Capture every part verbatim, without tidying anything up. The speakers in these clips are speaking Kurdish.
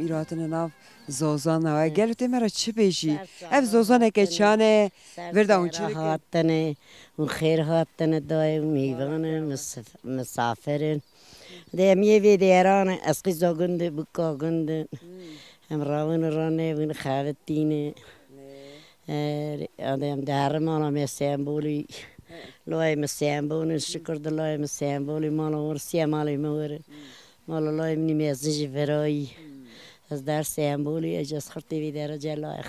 Îro hatine nav zozana we. Gelo tê me re çi bêjî? Ev zozaneke çan e, vir da hûn çi dikin? Hatine, hûn xêr hatine dayê û mîvan e, misaf-, misafir in. De em yê vê dêran e, ez qîza gund e, buka gund in. Em rawin û ranevin, xevitîne. Erê, adem derim mala me sembolî. Layê me sembolî, şikir di layê me sembolî, mala Ursiye malê me were. Mala layê min mezin jî virayî. Ez der sembolî, ez ez xirtê vî dere celayx.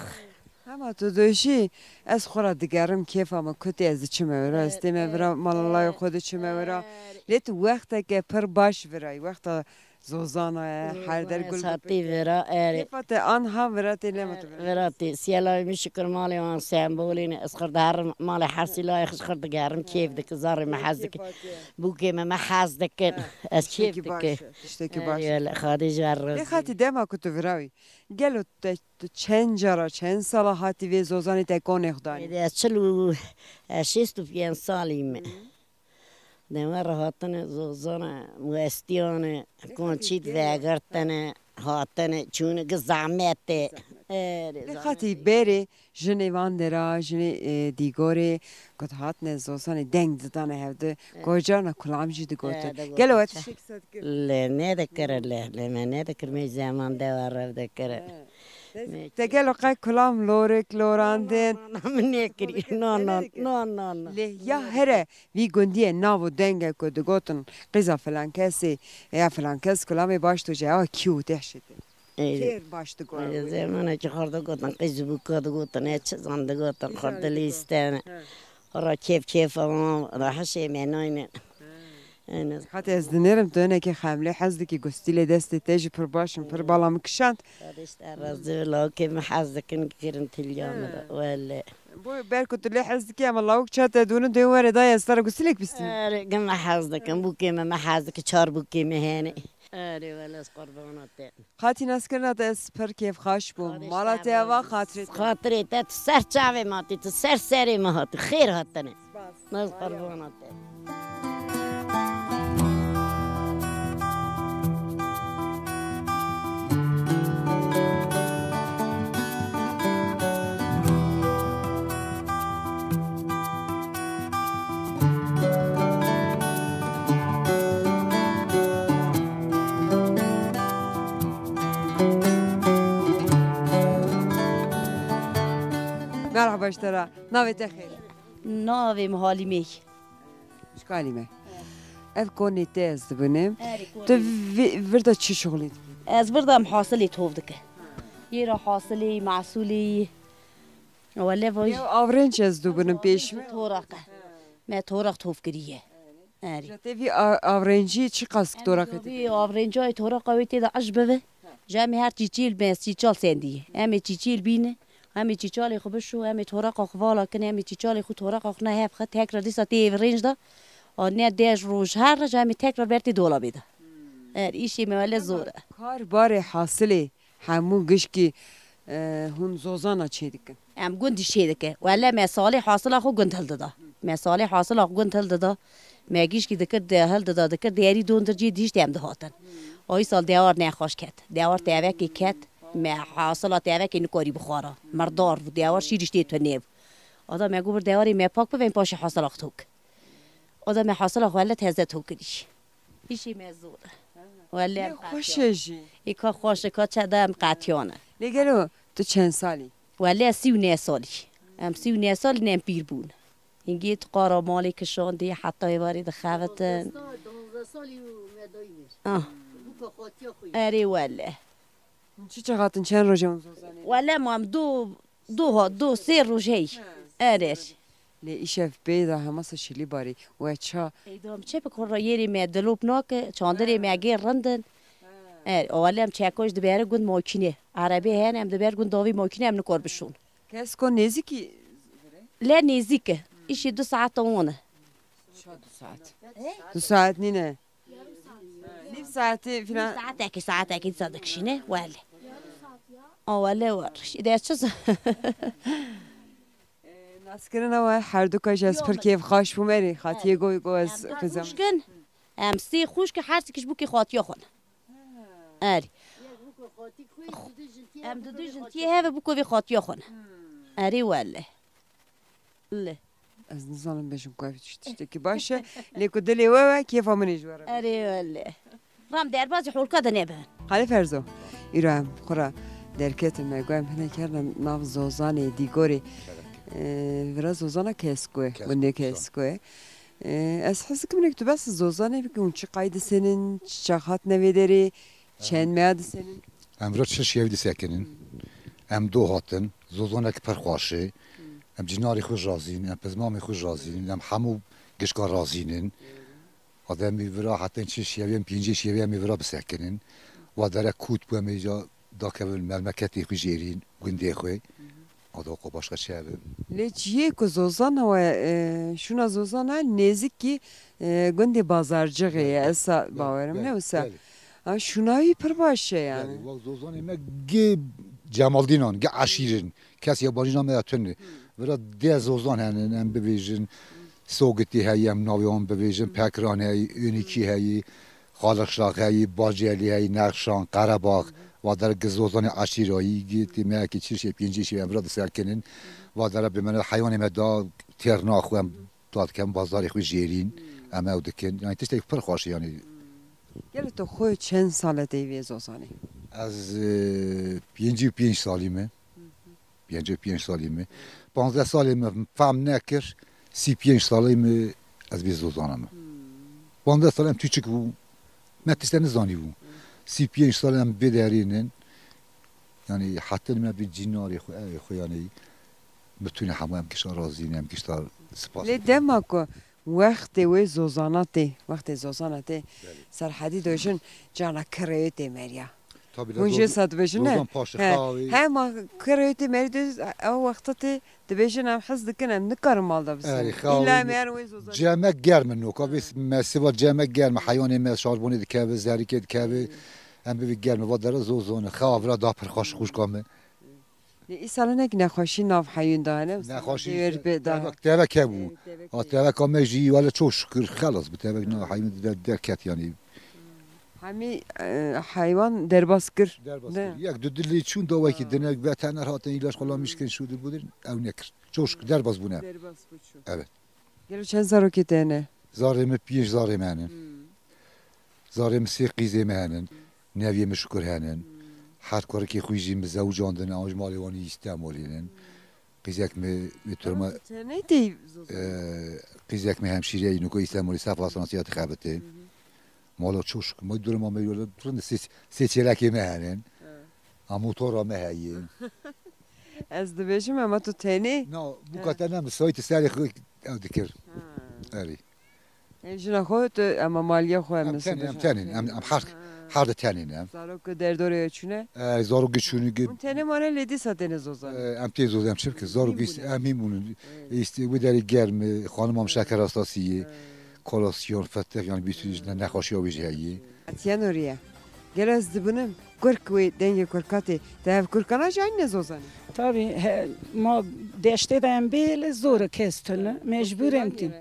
Hema tu dojî, ez xwe ra digerim, kêfa min kutê ez diçime wira, ez tê me vira, mala layê xwe diçime wira. Lê tu wexteke pir baş virayî, wexta zozana ye, her der gul hatî vira, erê. Kêfa te an ha vira tê, nema tu vira? Vira tê. Siyelay min şikir malê wan sembolî ne. Ez xir diherim malê her sîlayê xir digerim, kêf dike, zarê me hez dike. Bûkê me, me hez dikin. Ez kêf dike. Tiştekî baş e, tiştekî baş e. Erê, wele, Xadê ji wer razî. Lê xatî dema ku tu virawî, gelo te, tu çend cara, çend sala hatî vê zozanê te konê xwe danî? Êdî ez çil û, ez şêst û pênc salî me. Dema re hatine zozana, westiyane, konçît vegirtine, hatine, çûne ki zahmet e. Erê, lê xatî berê jinê van dera, jinê, e, dîgorê, ku dihatine zozanê deng didane hevdi, gocarna kulam jî digotin. Gelo we tiştek qise dikir? Lê nedikir, lê, lê me nedikir, me zeman dewa rev dikir. Te gelo qey kulam lorik, lorandin? Na, na, na, min nekirî. Na, na, na, na, na. Lê ya here vî gundiyê nav û denge ku digotin qîza filan kesê, ya filan kes kulamê baş dije, ewa kî û dehşetê. Ey, kêr baş digotin? Ey, zemanekî xwe digotin, qîz û bûka digotin, ê çizan digotin, xwe dilîstene. Xwe ra kêf kêf ama, ra hişê me nayne. Ene. Xatê ez dinêrim, tu hinekî xemlê hez dikî, gustîlê destê te jî pir baş in, pir bala min kişand. Xwedê ji te razî be, lawikê min hez dikin, girin tiliya min de. Wele. Bo ber ku tu lê hez dikî, ama lawik ça te dûnin, dê were dayê ez te re gustîlek bistînim. Erê, gin me hez dikin, bûkê me, me hez dikin, çar bûkê me hene. Erê, wele ez qurbana te. Xatî naskirina te ez pir kêfxweş bûm. Mala te ava xatirê te. Xatirê te, tu ser çavê me hatî, tu ser serê me hatî. Xêr hatine. Spas. Ez qurbana te. Merhaba ji te re. Navê te xêr? Navê min Halîme ye. Ji Halîme. Ev konê te ez dibinim. Erê, konê. Tu vi-, vir de çi şixulî dikî? Ez vir de em hasilê tov dike. Yê re hasilê, mahsulê. Wele vay. Ew avrenç ez dibinim pêş me. Toraq e. Me toraq tov kiriye. Erê. Ji te vî a-, avrencî çi qas toraqê te? Vî avrencayê toraqa wê tê de eş bibe. Ji em ê her çîçîl me çîçal sendî. Em ê çîçîl bîne. Em ê çîçalê xwe bişo, em ê toraqa xwe vala kin, em ê çîçalê xwe toraqa xwe ne hev xwe tekrar dîsa tê vê rênc de. A ne dej roj her roj em ê tekrar ber tê dolabê de. Erê, îşê me wele zor e. Kar barê hasilê. Hemû gişkî, e, hûn zozana çêdikin? Em gundî çêdike. Wele me salê hasila xwe gund hildida. Me salê hasila xwe gund hildida. Me gişkî dikir, de hildida dikir, derî dondircî dihişt em dihatin. Ay sal dewar nexweş ket. Dewar tevekê ket. Me hasila tevekê nikarî bixwara. Mirdar bû, dewar şîrîş tê tunê bû. Ada me got bir dewarê me pak bivên paşê hasila xwe tok. Oda me hasila xwe wele teze tokirî. Îşê me zor e. Wele. Lê xweş e jî. Ê ka xweş e, ka çeda em qetiyan e. Lê gelo tu çend salî? Wele ez sî û neh salî. Em sî û neh salî ne em pîr bûn. Hingê tu qara malê kişandî, heta êvarê dixebitin. Donzdeh salî û me dayî mir. Ah. Bûka xatiya xwe. Erê wele. Çi çaxatin çend roje hûn zozanê? Wele mam du, du ha, du sê roj hey. Erê. Lê îşev pê da hema se şilî barî. We ça? Ey dam çe bi kurra yerê me dilop nake, çandirê me gê rindin. Er, o wele em çekoj dibere gund makîne. Erebê hene em diber gund davî makîne em nikor bişon. Kesko nêzîkî? Le nêzîk e. Îşî du saet wan e. Ça du saet? Du saet nîne. Nîv saetê filan. Nîv saetekî, saetekî dîsa dikişîne, wele. A wele war. Şî de çi z-, Naskirina we her du ka jî ez pir kêfxweş bûm, erê, xatiyê goy go ez xizem. Xwişkin, em sê xwişk her sikiş bûkê xatiya xwe ne. Erê. Em di du jin tiyê hev e, bû ku vê xatiya xwe ne. Erê wele. Li. Ez nizanim bêjim ku ev tiştekî baş e. Lê ku dilê we we, kêfa min ê ji we re. Erê wele. Ram derbazî holka de nebin. Xalê Ferzo, îro em xwe ra derketin me, got em hinek herne nav Zozanê, Dîgorê. Ee, vira Zozana Kesko e, Kesko, gundê Kesko e. Ee, ez hez dikim hinek tu behs Zozanê bikî, hûn çi qayî disenin, çi çax hatine vê derê, çend meya disenin? Em vira çil şevî disekinin. Em do hatin, Zozanek pir xweş e. Em cînarê xwe razîn, em pizmamê xwe razîn, em hemû gişka razîn in. Ademî vira hetin çi şevê em pêncê şevê em ê vira bisekinin. Wa dere kût bû em ê ca dakevin memleketê xwe jêrîn, gundê xwe. Ada xwe başka çi hebe. Lê ciyê ku Zozana we, e, şûna Zozana nêzikî, e, gundê Bazarcixê ye, ez sa bawerim, ne wisa? Belê. Ha, şûna wî pir baş e yani. Belê, wek Zozanê me gê Cemaldînan, gê eşîrin. Kes yabancî name ya tune. Vira dê Zozan henin, em bibêjin. Sogitî heye, em navê wan bibêjin. Pekran heye, Ûnîkî heye, Xalixşax heye, Bacelî heye, Nexşan, Qerebax. Va dere gi Zozanê eşîrayî, gi tîmeyekî çil şê pêncî şê em vira disekinin. Va dere bi me ne heywanê me da têrna xwe em da dikin, bazarê xwe jêrîn, em ew dikin. Yani tiştek pir xweş e yani. Gelo tu xwe çend sal e tê vê Zozanê? Ez, e, pêncî û pênc salî me. Pêncî û pênc salî me. Panzdeh salê me fam nekir, sî pênc salê me ez vê Zozana me. Panzdeh sal em tûçik bû, me tişte nizanî bû. Sî pênc sal em vê derî nin. Yani hetin me bi cînarê xwe, evê xwe yani mitûne hemû em kişa razî ne, em kişta spas. Lê dema ku wextê wê Zozana tê, wextê Zozana tê, Serhedî dojin cana kirê wê tê meriya. Tabii, hûn jê sa dibêjin ne? Zozan paşê xawê. He, ma kirê wê tê merî de ew wexta tê dibêjin em hez dikin, em nikarin mal de bisin. Erê, xawê. Îlla em ê herin wê Zozan. Cemek germ in noka, vê mesiva cemek germ, heywanê me şarbonê dikeve, zerikê dikeve. Em bivî germ, va dere Zozan, xawa vira da pir xweş xwişka me. Lê îsal hinek nexweşî nav heyûn da hene, wisa Nexweşî tevek bê da. Tevek, tevek hebû. Ee, tevek A teveka me jî wele çok şükür xelas bi tevek nav heyûn der-, derket yani. Hemî, e, heywan derbas kir. Derbas kir. Yek du dilê çûn da wekî dinek veteriner hatin îlaç xwe la mişkin şûdir budir, ew nekir. Çok şükür derbas bûne. Derbas bû çû. Evet. Gelo çend zarokê te hene? Zarê min pênc zarê me hene. Zarê min sê qîzê me henin. Neviyê min şukur henin. Her kurikê xwe jî min zewicandin, ew ji malê wan î Îstemolê nin. Qîzek mi, wê turma, Tenê tê Zozan. E, qîzek mi hemşîreyî nuko Îstemolê sef hastanasiya dixebitê. Mala çok şükür. Ma duruma me yolu rind sê, sê çêlekê me henin. Ha, motora me heye. Ez dibêjim, ema tu tenê. Na, bu kata ne, misayîtî serê xwe ew dikir. Ha. Erê. Ev jina xwe tu, ema maliya xwe em Em tenê, em tenê, em, em her, her de tenê ne. Zarok derdorê çûne? E, zarok çûne ge- Hûn tenê mane lê dîsa têne Zozan. E, em tê Zozan, em çi bikin? Zarok hîn bûne. Îşte wê derê germ, xanimam şeker hastasî ye. Kolasyon, fetih, yani bir sürü ne, nexweşiya wê jî heye. Etiyen oraya. Gel ez dibinim. Kurk wê dengê kurka tê. Te ev kurkana jî ne Zozanê? Tabii, he, ma deştê de em bê, lê zor e kes tune. Mecbur em tîn.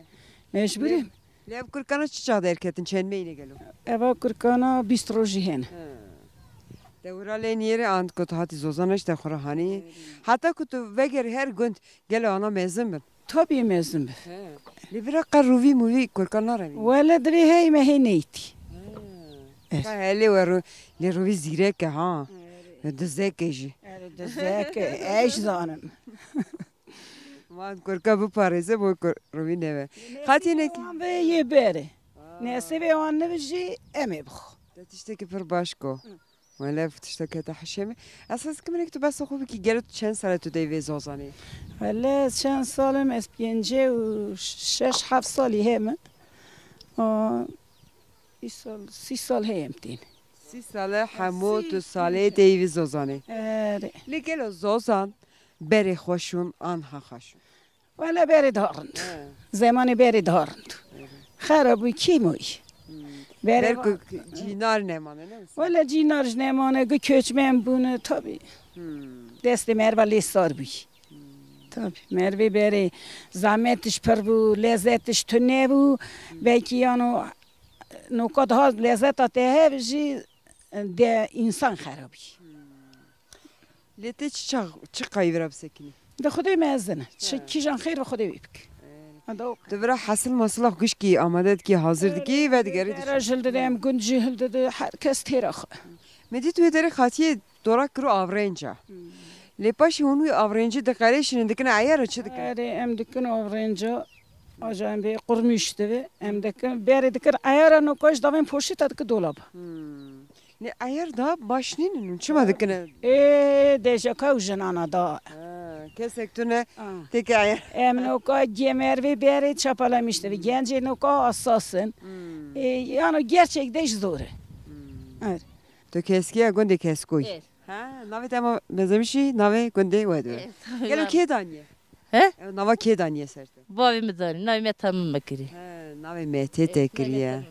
Mecbur em. Lê ev kurkana çi çax derketin, çend meyne gelo? Eva kurkana bîst rojî hene. He. Te wira lê niyêrê and ku tu hatî Zozana ji te xwe re hanî. Heta ku tu vegerî her gund, gelo ana mezin bin? Tabii mezin bin. He. Lê vira qe rûvî mûvî kurkan narevî? Wele divê hey me hey neytî. He. Ka helê we ru-, lê rûvî zîrek e ha. Dizek e jî. Erê dizek e, ez zanim. Ma kurka biparêze bo kur-, rûvî neve. Qatî nekî. Wan ve yê berê. Nesîbê wan nivijî em ê bixwe. Te tiştekî pir baş go. Wele tiştekî te hişê me. Ez hez dikim hinek tu behsa xwe bikî, gelo tu çend sal e tu dey vê Zozanê? Wele çend sal im ez, pêncî û şeş heft salî heme. Aa, îsal, sî sal heye em tîn. Sî sal e hemû tu salê tey vê Zozanê. Erê. Lê gelo Zozan berê xwe şûn an ha xwe şûn? Wele berê daha rind. He. Zemanê berê daha rind. Xera bû kî moyî. Berê Ber ku cînar nemane, ne wisa? Wele cînar ji nemane, ku köçmen bûne, tabii. Destê merva lê sar bû. Tabii, mervê berê zahmetiş pir bû, lezzetiş tune bû. Belkî yano noka daha lezzeta te hev jî de însan xerabî. Lê tê çi çax, çi qayî vira bisekinî? De Xwedê mezin e. Çi He. kîjan xêr ve Xwedê wî bik. Ê. Ha, da o. Tu vira hesil masila xwe gişkî amade dikî, hazir dikî ve digerî Bera dişî. Hildide, em gund jî hildide, her kes têra xwe. Me dît wê derê xatiye dora kiro avrenca. Hmm. Lê paşê hûn wî avrencî diqerêşînin, dikine eyara çi dikin? Erê, em dikin avrenca, aja em bê qurmîş dibe, em dikin, berê dikin eyara nokaş davên poşîta dikin dolaba. Hmm. Ne, eyar da baş nînin, çima dikine? Ê, dejeka û jinana da. Ha, kesek tune Ha. têke eyar. Em noka gemer vê berê çapala mişte ve. Gencê noka hassas in. Hmm. Ê, yano gerçek de ji zor e. Hmm. Evet. Tu keskiya gundê Keskoy. Evet. Ha, navê te ma bezemişî, navê gundê we dibe. Evet. Gelo kê daniye? He? Ew nava kê daniye ser te? Bavê min danî, navê me Temim me kirî. He, navê me tê te kiriye.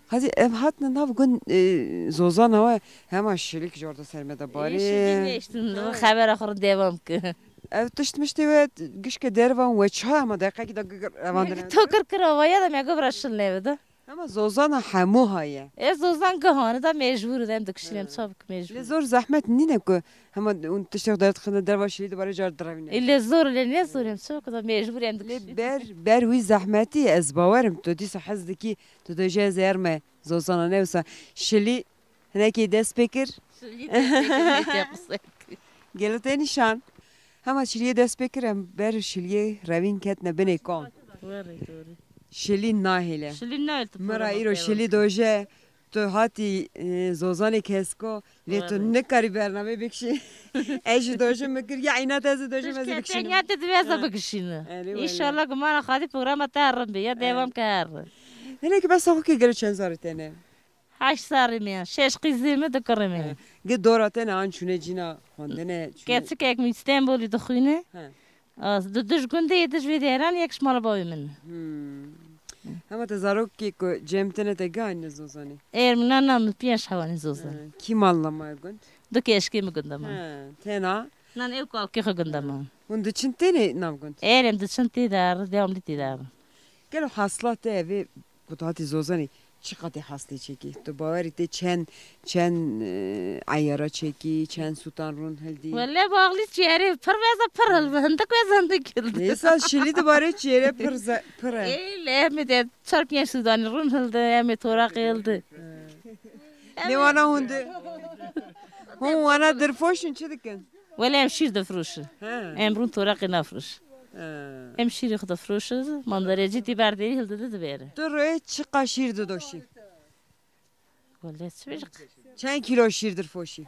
Hadi ev hatine nav gund, e, Zozana we hema şilîk jorda ser me de barî. Şilîk neştin, xebera xwe devam ki. Ev tişt miştê we gişke dervan we çi hema deqekî de revandine. To kir kir avaya da me guvra şil neve de. Hema Zozana hemû haye. Ez Zozan gihane da mecbûr dem dikişînim, Ha. çabuk mecbûr. Lê zor zehmet nîne ku hema hûn tiştek derdixine derva şilî dibare car direvîne. E, lê zor, lê ne zor em, çabuk da mecbûr em Lê dikişînim. ber, ber wî zehmetî ez bawerim tu dîsa hez dikî, tu dê jê ez erme Zozana ne wisa şilî hinekî dest pê kir. Şilî dest pê kir, ne te qisek. Gelo te nîşan. Hema şiliyê dest pê kir em ber şiliyê revîn ketine binê kom. Were, doğru. Şilî nahêle. Şilî nahêle tu Mira programa îro peyva şilî bikî. Doje, tu hatî, e, Zozanê Kesko, lê tu Were. nikarî bernameyê bikişî. Ez jî doje min kir, ya îna te ez ê doje Tişt me ez ê ke bikişînim. tenya te divê ez Ha. bikişîne. Erê wele. Înşallah gumana xadî programa te herin be, ya Ha. devam ke herin. Hinekî bes xwe ke gelo çend zarê te ne? Heşt serrî me, şeş qîzê me, du kurê me. He. Gi dora te ne an çûne cîna xwendine, çûne Keçikek min Stenbolî dixwîne. He. Az, du, du ji gundê, du ji vê dêran, yek ji mala bavê min. Hmm. Hema te zarokê ku cem tine te gahîne Zozanê? Êr min na, na min pênc hewanî Zozan. He. Kî malla ma gund? Du keşkê min gunda ma. He. Tena? Nan ew kalkê xwe gunda ma. Hûn diçin tênê nav gund? Êr em diçin tê de, devamlî tê de. Gelo hasla te evê ku tu hatî Zozanê çi qatê haslê çêkî? Tu bawerî tê çend, çend, e, eyara çêkî, çend sûtan rûn hildî? Wele baxlî çiyerê pir veza pir hildi, hindik veza hindik hildi. Neysa şilî dibare çiyerê pir ze-, pir e. Ê, lê em ê de çar pênc sûtanî rûn hildi, em ê toraqê hildi. Lê wana hûn di-, hûn wana dirfoşin çi dikin? Wele em şîr difroşin. He. Em rûn toraqê nafroşin. He. Em şîrê xwe difroşin, mandarecî tî berdêrî hildide dibêre. Tu rê çiqa şîr didoşî? Wele çi bêjik? Çend kîlo şîr difoşî?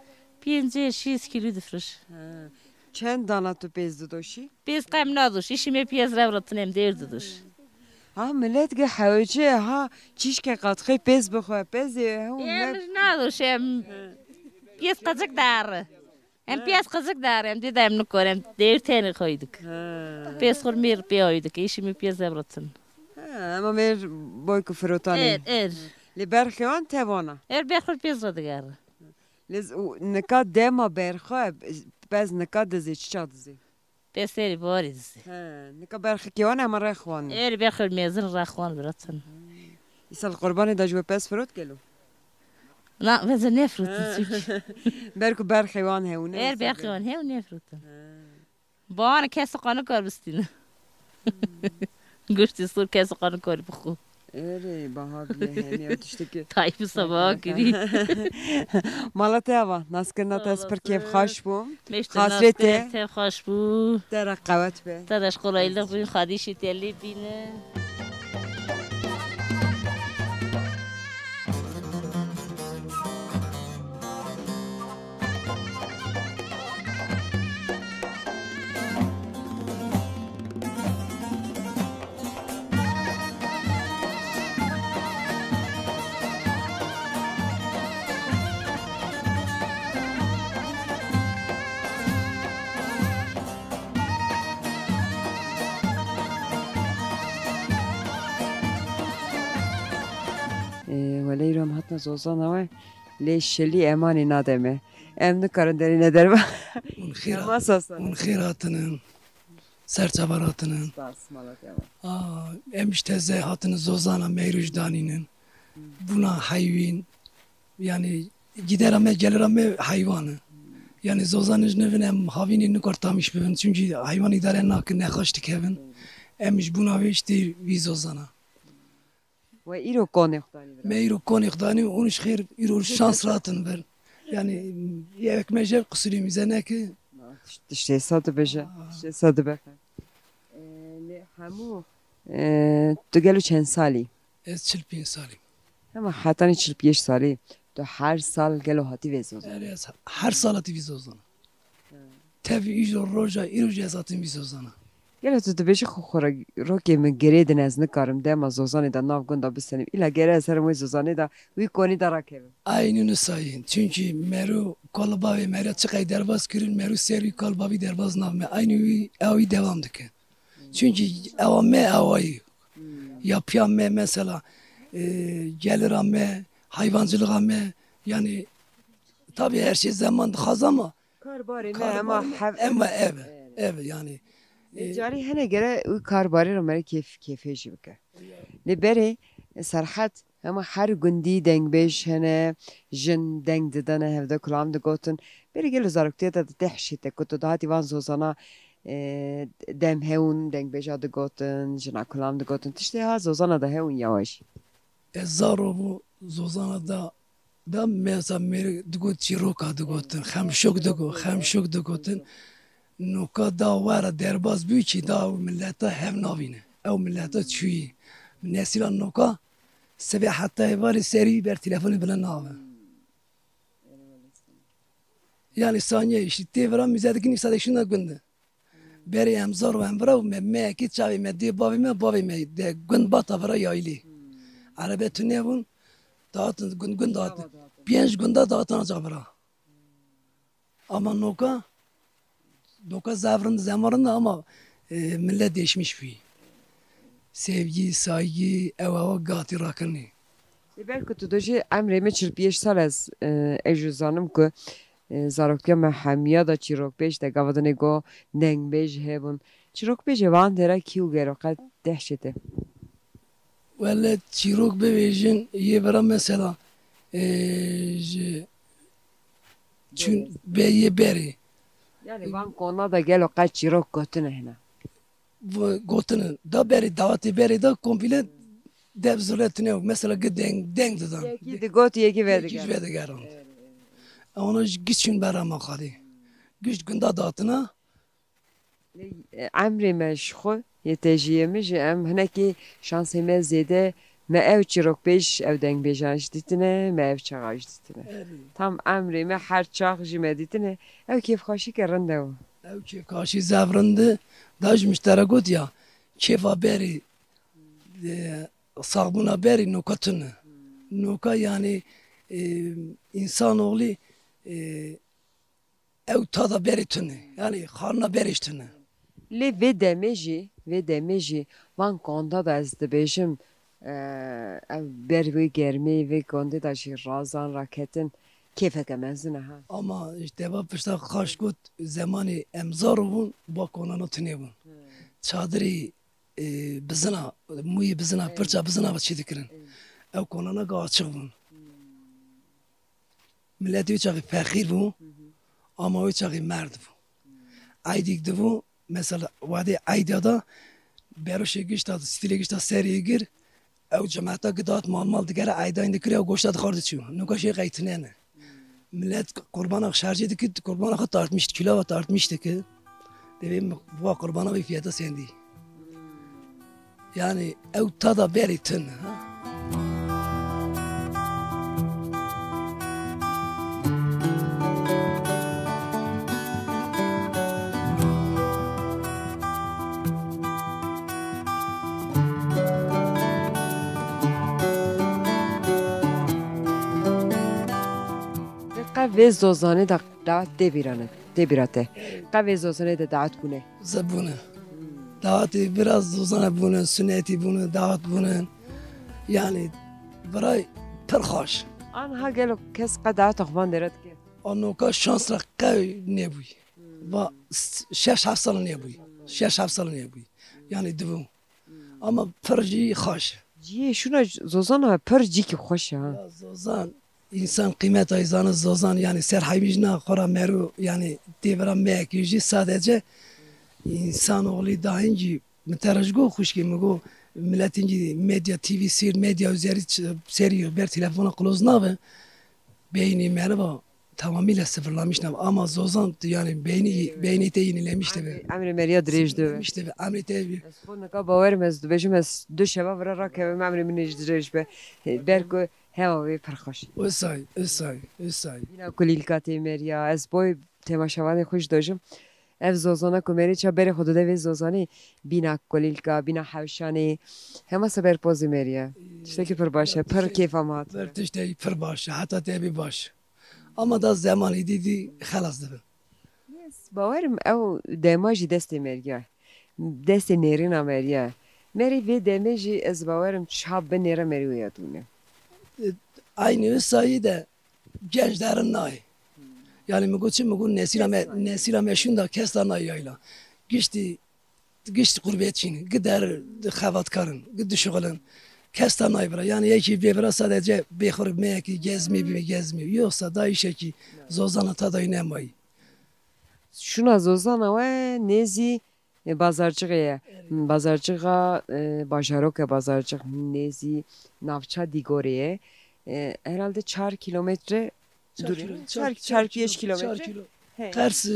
Pêncî şîst kîlo difroş. He. Çend dana tu pêz didoşî? Pêz qem nadoş, îşî me pêz revratin em dêr didoş. Ha, millet ge hewce, ha, çîşke qatxê pêz bixwe, pêzê, he, Em ne- nadoş, em pêz qecik dare. Em Ha. piyaz qizikdar em, dê de em nikorin, dê tenê xwe dik. Ha. Pêz xwe mêr pê ayê dik, îşî min piyaz evratin. Ha, ema mêr boy ku firotanê. Er, er. Lê berxê wan tevana. Er berxwe pêz re diger. Lê z-, û nika dema berxwe, pez nika dizê, çi çax dizê? Pêserî barî dizê. He, nika berxikê wan ema rexwan. Er berxwe mêzin rexwan viratin. Îsal qurbanê de ji we pez firot gelo? Na, vêze nefrotin çünkü. Ber ku berxê wan hew ne. Er berxê wan hew nefrotin. He. Bana kes qanı kar bistîne. Goştê sor kes qanı kar bixwe. Erê, baha bile hene, o tiştekî. Tayyip Sabah kirî. Mala te ava, naskirina te ez pir kêfxweş bûm. Xatirê te. Te xweş bû. Te re qewet be. Te de ji kolaylık bûn, xadîşî te lê bîne. Ee, wele îro em hatina zozana we, lê şilî emanî nade me. Em nikarin derîne derva. Hûn xêra-, Ema sasa. Hûn xêr hatinin. Ser çavan hatinin. Spas, mala te ava. Aa, em ji teze hatinin zozana meyruj danînin. Bûna heywîn. Yani gidera me, gelira me heywan e. Yani zozanê ji nivin em havînê nikar tamîş bibin. Çünkü heywan îdare nakin, nexweş dikevin. Em ji bûna wê işte wî zozana. We îro konê xwe danî vira? Me îro konê xwe danî, û ji xêr îro şans ratin vir. Yani yek me jê qusûrê mîze neke. Tiştê sa dibêje, tiştê sa dibe. Ee, lê hemû, ee, tu gelo çend salî? Ez çil pênc salî. Hema hetanî çil pênc salî, tu her sal gelo hatî vê zozana? Erê, ez her sal hatî vî zozana. Tevî îro roja îro jî ez hatim vî zozana. Gelo tu dibêjî xwe xwe re rokê min girê din ez nikarim dema zozanê de nav gunda bisenim. Îla gere ez herim wê zozanê de wî konî de rakevim. Aynî nisayî. Çünkü mero kol bavê meriya çiqey derbas kirin, mero ser wî kol bavî derbas nabime. Aynî wî ew wî devam dike. Çünkü ewa me ewayî. Ya piya me mesela, e, gelira me, hayvancılığa me, yani tabii her şey zaman dixwaz ama Karbarê me hema hev. Ema ev, ev yani. E, carî hene gere wî karbarê re mere kêf, kêfê jî bike. Lê berê, e, Serhet, hema her gundî dengbêj hene, jin deng didene, hevde kulam digotin. Berê gelo zaroktiya te di te hişê te ku tu dihatî van zozana, e, dem hewin, dengbêja digotin, jina kulam digotin. Tiştê ha zozana de hewin ya we jî? Ez zaro bû, zozana da, da meza mêr digot çîroka digotin, xemşok digo, xemşok digotin. Noka da were derbas bû ki da ew milleta hev navîne. Ew milleta çûyî. Nesîla noka sibê heta êvarê serî ber telefonê bile nabe. Yani saniye işte tê vira mîze dikin, îsa de şûna gund e. Berê em zar û em vira û me, me yekê çavê me dê bavê me, bavê me de gund bata vira yaylê. Erebe tune bûn, dağıtın, gund, gund dağıtın. Pênc gunda dağıtın ancak vira. Ama noka, noka zevrin, zemarin de ama, e, millet değişmiş bir. Sevgi, saygı, ew ewa gatî rakirnê. Lê belku tu dojê emrê me çil pênc sal ez, e, ez jî zanim ku, e, zaroktiya me hemiya da çîrokbêj de gava dinê go dengbêj hebûn. Çîrokbêjê van dera kî û gero qet dehşete. Wele çîrok bibêjin yê bira mesela, e, ji çün be yê berê. Yani van kona da gelo qet çîrok gotine hene. Gotine. Da berê, dawetê berê da komple dev zirretine. Mesela gi deng, deng didan. Yekî digot, yekî vediger. Yekî ji vedigeran. Ona ji giç çün bera ma xalî. Giç gunda datina. Lê, e, emrê me ji xwe yê tejiyê min jî em hinekî şansê me zêde me ew çîrokbêj, ew dengbêjan jî dîtine, me ev çaxa jî dîtine. Erê. Tam emrê me her çax jî me dîtine. Ew kêfxweşîke rind e. Ew kêfxweşî zef rind e. Da ji min ji te re got ya, kêfa berê, e, saxbûna berê noka tune. Noka yani, e, insanoğlu, e, ew tada berê tune. Yani xarina berê jî tune. Lê vê demê jî, vê demê jî van konda da ez dibêjim, e, ev ber wê germê, vê kondê da jî razan raketin, kêfeke mezin e ha. Ama işte va pişta xaş got, zemanê em zaro bûn, ba konana tune bûn. Çadirê, e, bizina, mûyê bizina, pirça bizina va çê dikirin. Ew konana ga açiq bûn. Milletê wê çaxê feqîr bû, ama wê çaxê merd bû. Eydîk dibû, mesela wadê eyda da beroşê gişta, stîlê gişta serê gir, ew cemeta gidat mal mal digere eydayên dikir, ew goşta dixwar diçû. Nuka şê qeytine ne. Millet qurbana xwe şercê dikir, qurbana xwe tartmiş, kîlawa tartmiş dikir. Divê va qurbana vê fiyata sendî. Yani ew tada berê tune, ha? Qe vê zozanê de dawet tê bîra ne, tê bîra te? Qe vê zozanê de dawet bûne? Ze bûne. Dawetê biraz zozane bûne, sunetî bûne, dawet bûne. Yani biray pir xweş. Anha gelo kes qe daweta xwe van dere dike? Anoka şans re qe nebûy. Va s-, şeş heft sal nebûy. Şeş heft sal nebûy. Yani dibû. Ama pir jî xweş. Ciyê şuna zozana pir cîkî xweş e ha. Ya zozan, Însan qîmeta zana Zozan, yanî ser hemî jina xwe ra mero, yanî tê vira meyekê jî sadece însan oxlî dahîn jî min te re ji go xwişkê min go miletên jî medya T V sêr, medya üzeri ç-, serî ber telefona qloz nabe. Beynî meriva tamamîle sifirlamiş nav. Ama Zozan tu yanî beynî, beynî te yenilemiş dibe. Emrê meriya dirêj dibe. Yenilemiş dibe. Emrê te bi- Ez xwe nika bawerim ez dibêjim ez du şeva vira rakevim emrê min ê jî dirêj be. Ber ku hewa wê pir xweş. Usay, usay, usay. Bîna kulîlka tê meriya. Ez boy temaşevanê xwe jî dojim. Ev Zozana ku merê ça berê xwe dide vê Zozanê, bîna kulîlka, bîna hewşanê, hema seber pozê meriya. Tiştekî pir baş e, pir kêfa min hat. Ber tiştekî pir baş e, heta te bî baş. Ama da zemanî dî dî xelas dibe. Ez bawerim ew dema jî destê meriya. Destê nêrîna meriya. Merî vê demê jî ez bawerim çap binêre merî wê ya dûne. E, Aynî wê sayî de genç derin nayê. Yani mi got çi, mi got nesîla me, nesîla me şûnda kes da nayê yayla. Giştî, giştî qurbetçîn, gider xebatkarin, gid dişuxulin. Kes da nayê bira. Yani yekî bê bira sadece bêxur meyekî gezmî bî gezmî. Yoksa da işekî Zozana ta dayî nemayî. Şûna Zozana we nêzî, e, bazarcixê ye. Bazarcixa, e, bajaroke bazarcix nêzî navça Dîgorê ye. E, herhalde çar kilometre Çar dûrî. Çar, çar, çar, çar pênc kilo, kilometre. Çar kilo. He. Qers, e,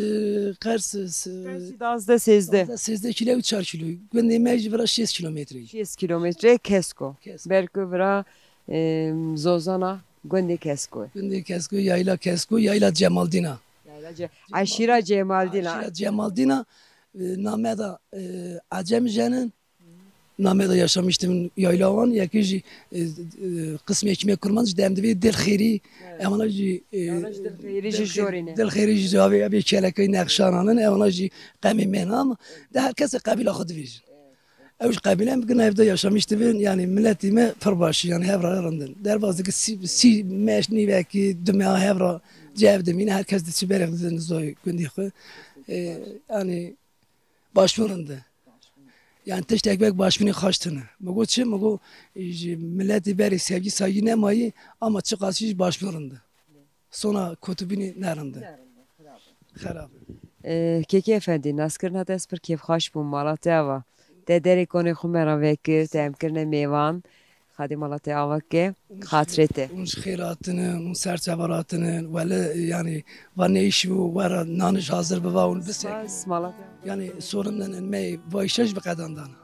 qers, e, Qersî dazdeh sêzdeh. Dazdeh sêzdeh kilo û çar kilo. Gundê me jî vira şêst kilometre. Şêst kilometre Kesko. Kesko. Ber ku vira, e, Zozana gundê Kesko. Gundê Kesko, yayla Kesko, yayla Cemaldîna. Yayla Ce-, Eşîra Cemaldîna. Eşîra Cemaldîna, e, name da, e, Acem jenin. Name da yaşamıştım yayla wan, yekî jî, e, e, qismê kîmê Kurmanc dem divê Dil Xêrî, Evet. Ewana jî, e, Ewana jî Dil Xêrî jî Dil Xê-, jorî ne. Dil Xêrî jî cavê, evê kelekey nexşanan in, ewana jî qemê me ne ama de her kesê qebîla xwe divêjin. Ew ji qebîle em bigin evde yaşamış dibin, yani miletî me pir baş, yani hevra rindin. Derbas dike sî, sî meş nîvekî, du meha hevra cev dimîne, her kes diçi berek didin zoy gundî xwe. E, yani başvurinde. Yani tiştek wek başvurî xaş tune. Mi got çi? Mi got ji miletî berî sevgî saygî nemayî ama çiqas jî başvurinde. Sona kotubînî nerinde. Xerab. E, Kekê Efendî, naskirina te ez pir kêfxweş bûm, mala te ava. Te derê konê xwe me re vekir, te em kirine mêvan. Xadê mala te ava ke, xatirê te. Hûn ji xêr hatine, hûn ser çava hatine, wele, yani, va ne îş û wera nan ji hazir biva hûn bisek. Spas, mala te. Yani, sorun ne, me va îşe ji bi qedan dana.